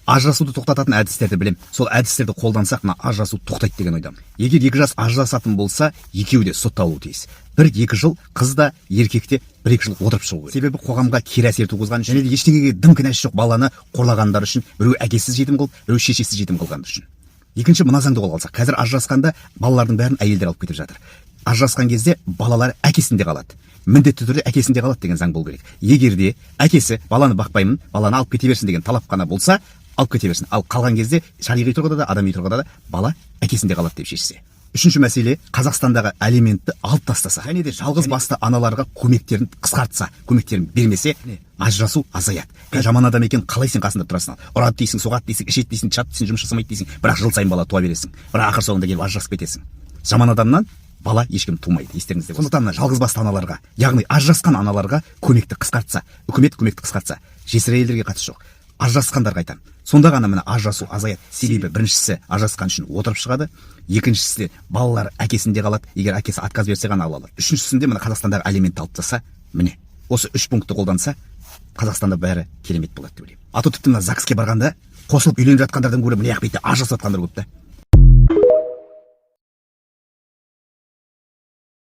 Ажырасуды тоқтататын әдістерді білем. Сол әдістерді қолдансақ, мына ажырасу тоқтайды деген ойдамын. Егер екі жас ажырасатын болса, екеуі де сотталуы тиіс. 1-2 жыл қыз да, еркек те 1-2 жыл отырып шығу керек. Себебі қоғамға кері әсер туғызған және де ештеңеге дым кінәсі жоқ баланы қорлағандары үшін, біреу әкесіз жетім қылып, біреу шешесіз жетім қылғаны үшін. Екінші, мына заңды қолға алсақ, қазір ажырасқанда балалардың бәрін әйелдер алып кетіп жатыр. Ажырасқан кезде балалар әкесінде қалады, міндетті түрде әкесінде қалады деген заң болу керек. Егер де әкесі «баланы бақпаймын, баланы алып кете берсін» деген талап қана болса, алып кете берсін. Ал қалған кезде шариғи тұрғыда да, адами тұрғыда да бала әкесінде қалады деп шешсе. Үшінші мәселе: Қазақстандағы алиментті алып тастаса және де жалғыз басты аналарға көмектерін қысқартса, көмектерін бермесе, ажырасу азаяды. Жаман адам екен, қалай сен қасында тұрасың? Ал ұрады дейсің, соғады дейсің, ішеді дейсің, шады дейсің, жұмыс жасамайды дейсің, бірақ жыл сайын бала туа бересің, бірақ ақыр соңында келіп ажырасып кетесің. Жаман адамнан бала ешкім тумайды, естеріңізде болсын. Сондықтан мына жалғыз басты аналарға, яғни ажырасқан аналарға көмекті қысқартса, үкімет көмекті қысқартса, жесір әйелдерге қатысы жоқ, ажырасқандарға айтамын, сонда ғана міне ажырасу азаяды. Себебі біріншісі, ажырасқан үшін отырып шығады. Екіншісі, балалар әкесінде қалады, егер әкесі отказ берсе ғана ала алады. Үшіншісінде, мына Қазақстандағы алиментті алып тастаса. Міне, осы үш пунктті қолданса, Қазақстанда бәрі керемет болады деп ойлаймын. А то тіпті мына ЗАГСке барғанда қосылып үйленіп жатқандардан гөрі мына жақ бетте ажырасып жатқандар көп та.